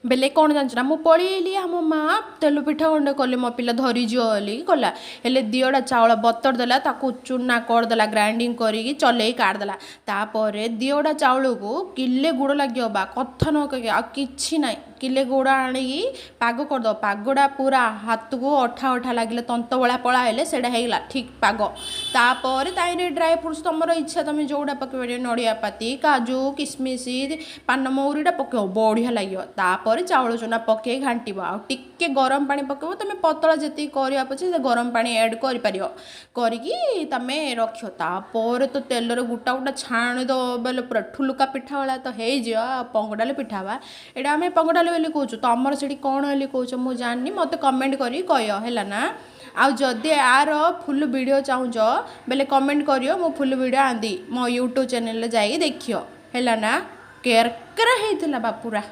ବେଲେ କ'ଣ ଜାଣିଛ ନା, ମୁଁ ପଳେଇଲି। ଆମ ମା ତେଲ ପିଠା ଖଣ୍ଡେ କଲେ, ମୋ ପିଲା ଧରିଯିବ ବୋଲି କଲା। ହେଲେ ଦିଅଟା ଚାଉଳ ବତର ଦେଲା, ତାକୁ ଚୁନା କରିଦେଲା, ଗ୍ରାଇଣ୍ଡିଙ୍ଗ କରିକି ଚଲେଇ କାଢ଼ିଦେଲା। ତାପରେ ଦିଅଟା ଚାଉଳକୁ କିଲେ ଗୁଡ଼ ଲାଗିବ ବା, କଥା ନ କହିକି ଆଉ କିଛି ନାହିଁ। କିଲେ ଗୁଡ଼ ଆଣିକି ପାଗ କରିଦେବ। ପାଗଟା ପୁରା ହାତକୁ ଅଠା ଅଠା ଲାଗିଲେ, ତନ୍ତ ଭଳିଆ ପଳା ହେଲେ ସେଇଟା ହେଇଗଲା ଠିକ୍ ପାଗ। ତାପରେ ତାହିଁରେ ଡ୍ରାଏ ଫ୍ରୁଟ୍ସ ତମର ଇଚ୍ଛା, ତମେ ଯେଉଁଟା ପକେଇ ପାରିବ, ନଡ଼ିଆ ପାତି, କାଜୁ, କିସମିସ, ପାନମହୁରିଟା ପକେଇବ, ବଢ଼ିଆ ଲାଗିବ। ତାପରେ ଚାଉଳ ଚୁନା ପକେଇ ଘାଣ୍ଟିବ ଆଉ ଟିକେ ଗରମ ପାଣି ପକେଇବ। ତମେ ପତଳା ଯେତିକି କରିବା ପଛେ ସେ ଗରମ ପାଣି ଆଡ଼୍ କରିପାରିବ। କରିକି ତମେ ରଖିବ। ତାପରେ ତ ତେଲରେ ଗୋଟା ଗୋଟା ଛାଣିଦେବ ବେଲେ ପୁରା ଠୁଲୁକା ପିଠା ଭଳିଆ ତ ହେଇଯିବ। ଆଉ ପଙ୍ଗଡାଲି ପିଠା ବା, ଏଇଟା ଆମେ ପଙ୍ଗଡାଲି ବୋଲି କହୁଛୁ। ତମର ସେଠି କ'ଣ ବୋଲି କହୁଛ ମୁଁ ଜାଣିନି, ମୋତେ କମେଣ୍ଟ କରିକି କହିବ, ହେଲା ନା? ଆଉ ଯଦି ଆର ଫୁଲ୍ ଭିଡ଼ିଓ ଚାହୁଁଛ ବେଲେ କମେଣ୍ଟ କରିବ, ମୁଁ ଫୁଲ୍ ଭିଡ଼ିଓ ଆଣିଦି ମୋ ୟୁଟ୍ୟୁବ୍ ଚ୍ୟାନେଲ୍ରେ ଯାଇକି ଦେଖିବ, ହେଲା ନା? କେରକେରା ହେଇଥିଲା ବା ପୁରା।